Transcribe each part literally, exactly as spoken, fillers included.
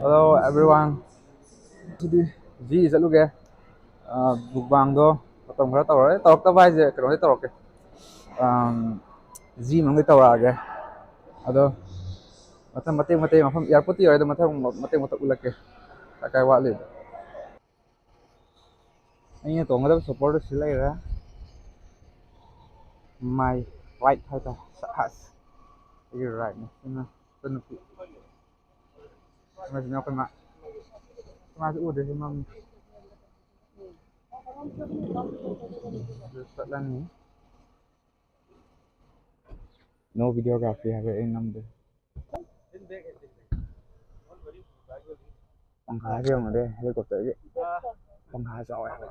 Hello everyone. ꯉꯁꯤꯗꯤ G ꯆꯠꯂꯨꯒꯦ꯫ ꯃꯨꯛꯕꯥꯡꯗꯣ ꯃꯇꯝ ꯈꯔ ꯇꯧꯔꯦ꯫ ꯇꯧꯔꯛꯇꯕ ꯍꯥꯏꯁꯦ ꯀꯩꯅꯣꯗꯤ ꯇꯧꯔꯛꯀꯦ꯫ ꯖꯤ ꯃꯅꯨꯡꯗ ꯇꯧꯔꯛꯑꯒꯦ꯫ ꯑꯗꯣ ꯃꯊꯪ ꯃꯇꯦꯛ ꯃꯇꯦꯛ ꯃꯐꯝ ꯑꯦꯌꯥꯔꯄꯣꯔꯠꯇꯤ ꯌꯧꯔꯦ, ꯑꯗꯣ ꯃꯊꯪ ꯃꯇꯦꯛ ꯃꯇꯦꯛ ꯎꯠꯂꯛꯀꯦ꯫ ꯀꯥꯏ ꯀꯥꯏ ꯋꯥꯠꯂꯤꯗꯣ꯫ ꯑꯩꯅ ꯇꯣꯡꯒꯗꯕ ꯆꯣꯄꯔꯗꯣ ꯁꯤ ꯂꯩꯔꯦ꯫ My right ꯍꯥꯏꯇꯥꯔꯦ꯫ ꯁꯍꯥꯁ꯫ ꯑꯩꯒꯤ rightꯅꯤ꯫ ꯁꯤꯅ ꯏꯆꯟꯅꯨꯄꯤ꯫ ꯑꯃꯁꯤꯅ ꯑꯩꯈꯣꯏ ꯃꯥ꯫ ꯃꯥꯁꯨ ꯎꯗꯦ ꯁꯤ ꯃꯝꯃꯤ꯫ ꯑꯗꯨ ꯆꯠꯂꯅꯤ꯫ No videography ꯍꯥꯏꯕ ꯑꯩ ꯅꯝꯗꯦ꯫ ꯄꯪꯈꯥꯁꯦ ꯌꯦꯡꯉꯨꯅꯦ, helicopterꯒꯤ ꯄꯪꯈꯥ ꯆꯥꯎꯋꯦ ꯍꯥꯏꯕ꯫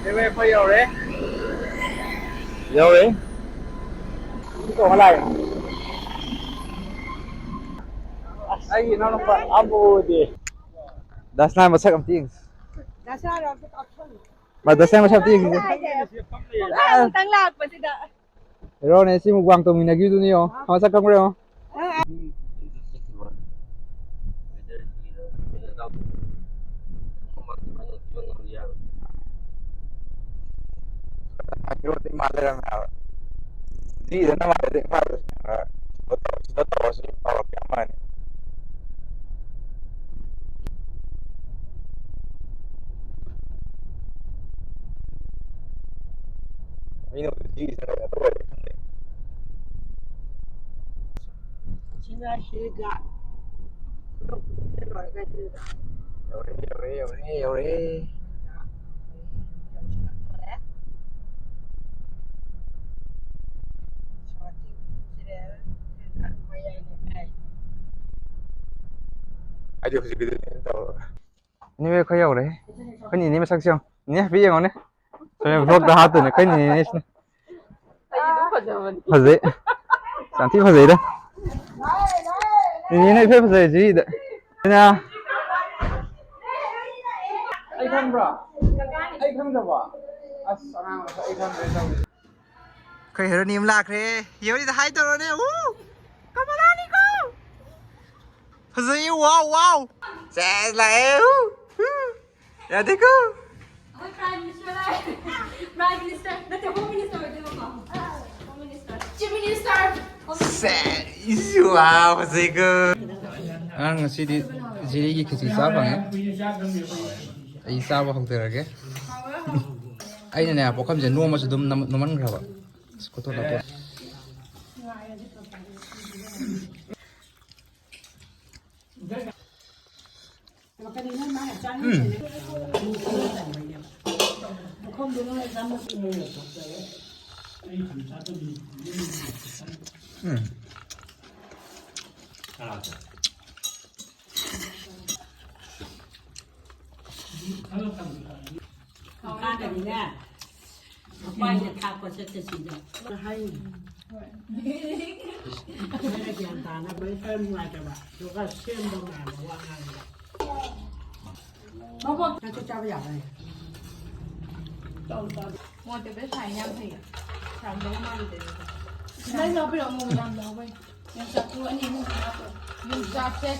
ꯅꯦꯕꯦ ꯑꯩꯈꯣꯏ ꯌꯧꯔꯦ꯫ ꯌꯧꯔꯦ꯫ ꯁꯤ ꯇꯣꯡꯉ ꯂꯥꯛꯑꯦ꯫ ꯑꯁ, ꯑꯩꯒꯤ ꯏꯅꯥꯎꯅꯨꯄꯥ ꯑꯝꯕꯨꯗꯤ꯫ ꯗꯥꯁꯅꯥ ꯃꯁꯛ ꯑꯝꯇ ꯌꯦꯡꯁꯤ꯫ ꯗꯥꯁꯅꯥ ꯃꯁꯛ ꯑꯝꯇ ꯌꯦꯡꯁꯤ꯫ ꯑꯃꯨꯛꯇꯪ ꯂꯥꯛꯄꯁꯤꯗ꯫ ꯍꯦꯔꯣꯅꯦ, ꯁꯤ ꯃꯨꯛꯕꯥꯡ ꯇꯧꯃꯤꯟꯅꯈꯤꯕꯗꯨꯅꯤ ꯌꯦꯡꯉꯣ꯫ ꯃꯁꯛ ꯈꯪꯕ꯭ꯔꯥ ꯌꯦꯡꯉꯣ꯫ ꯍꯦꯔꯣꯗꯤ ꯃꯥ ꯂꯩꯔꯝꯃꯦ ꯍꯥꯏꯕ꯫ ꯖꯤꯗꯅ ꯃꯥꯜꯂꯦ, ꯏꯝꯐꯥꯜꯗ ꯁꯤꯗ ꯇꯧꯔꯁꯤ, ꯇꯧꯔꯛꯀꯦ ꯑꯃ ꯑꯅꯤ꯫ ꯃꯤꯅ ꯎꯗ꯭ꯔꯤꯁꯦ ꯀꯩꯅꯣ ꯇꯧꯔꯦ ꯈꯪꯗꯦ꯫ ꯁꯤꯅ ꯍꯤꯜ ꯒꯥꯔꯗ꯫ ꯌꯧꯔꯦ, ꯌꯧꯔꯦ, ꯌꯧꯔꯦ, ꯌꯧꯔꯦ꯫ ꯑꯩꯗꯤ ꯍꯧꯖꯤꯛꯀꯤꯗꯨ ꯇꯧꯔꯒ꯫ ꯅꯦꯅꯦ ꯑꯩꯈꯣꯏ ꯌꯧꯔꯦ꯫ ꯑꯩꯈꯣꯏ ꯅꯦꯅꯦ ꯃꯁꯛꯁꯦ ꯌꯦꯡꯉꯣ꯫ ꯅꯦꯅꯦ ꯍꯥꯏꯐꯦꯠ ꯌꯦꯡꯉꯣꯅꯦ꯫ ꯁꯣꯝꯗ vlogꯇ ꯍꯥꯞꯇꯣꯏꯅꯦ ꯑꯩꯈꯣꯏ ꯅꯦꯅꯦꯁꯤꯅ꯫ ꯑꯩꯗꯤ ꯑꯗꯨꯝ ꯐꯖꯕꯅꯤ꯫ ꯐꯖꯩ꯫ ꯌꯥꯝ ꯊꯤ ꯐꯖꯩꯗ꯫ ꯅꯦꯅꯦꯅ ꯏꯐ ꯐꯖꯩ ꯁꯤꯗ꯫ ꯑꯩꯅ ꯑꯩ ꯈꯪꯕ꯭ꯔꯣ? ꯑꯩ ꯈꯪꯗ꯭ꯔꯕꯣ? ꯑꯁ, ꯑꯉꯥꯡ ꯃꯆꯥ ꯑꯩ ꯈꯪꯗ꯭ꯔꯦ ꯇꯧꯔꯤꯁꯦ꯫ ꯑꯩꯈꯣꯏ ꯍꯦꯔꯣꯅꯤ ꯑꯃ ꯂꯥꯛꯈ꯭ꯔꯦ꯫ ꯍꯦꯔꯣꯅꯤꯗ ꯍꯥꯏ ꯇꯧꯔꯣꯅꯦ꯫ ꯎ! ꯀꯃꯂꯥꯅꯤꯀꯣ! ꯐꯖꯩꯌꯦ, ꯋꯥꯎ, ꯋꯥꯎ! ꯁꯦꯁ, ꯂꯥꯛꯑꯦ꯫ ꯎ! ꯎ! ꯌꯥꯗꯦꯀꯣ? ꯑꯩꯈꯣꯏ Prime Minister ꯂꯥꯛꯑꯦ꯫ Prime Minister ꯅꯠꯇꯦ, Home Minister ꯑꯣꯏꯗꯣꯏꯕꯀꯣ꯫ Home Minister꯫ Chief Minister꯫ Home Minister꯫ ꯁꯦꯁ! ꯋꯥꯎ, ꯐꯖꯩꯀꯣ? ꯑꯉꯥꯡ ꯉꯁꯤꯗꯤ ꯖꯤꯔꯤꯒꯤ ꯈꯦꯆꯤ ꯆꯥ ꯐꯪꯉꯦ꯫ ꯑꯩ ꯆꯥꯕ ꯍꯧꯖꯔꯒꯦ꯫ ꯑꯩꯅꯅꯦ, ꯄꯨꯈꯝꯁꯦ ꯅꯣꯝꯃꯁꯨ ꯑꯗꯨꯝ ꯅꯝ-, ꯅꯣꯝꯍꯟꯈ꯭ꯔꯕ꯫ ꯑꯁ, ꯈꯨꯊꯣꯠ ꯂꯥꯊꯣꯠ꯫ ꯎꯝ꯫ ꯎꯝ꯫ ꯃꯈꯥꯗꯅꯤꯅꯦ꯫ ꯃꯄꯥꯏꯅ ꯊꯥꯛꯄ ꯆꯠꯀꯦ ꯁꯤꯗ꯫ ꯍꯥꯏꯅꯤ꯫ ꯅꯣꯏꯅ ꯒ꯭ꯌꯥꯟ ꯇꯥꯅꯕ ꯈꯔ ꯅꯨꯡꯉꯥꯏꯇꯕ꯫ ꯑꯗꯨꯒ ꯁꯦꯝꯕ ꯃꯥꯟꯕ ꯋꯥ ꯉꯥꯡꯕ꯫ ꯃꯕꯣꯛ ꯅꯪꯁꯨ ꯆꯥꯕ ꯌꯥꯕꯅꯦ꯫ ꯃꯣꯏꯗꯤ ꯄꯩꯁꯥ ꯌꯥꯝ ꯐꯩꯌꯦ꯫ ꯁꯥꯔꯝꯗꯧ ꯃꯥꯜꯂꯨꯗꯦ꯫ ꯅꯪ ꯌꯥꯎꯕꯤꯔꯛꯑꯣ, ꯃꯣꯏ ꯌꯥꯝ ꯌꯥꯎꯕꯩ꯫ ꯌꯣꯡꯆꯥꯛꯇꯨ ꯑꯅꯤ ꯑꯍꯨꯝ ꯍꯥꯞꯄꯣ꯫ ꯌꯣꯡꯆꯥꯛꯁꯦ꯫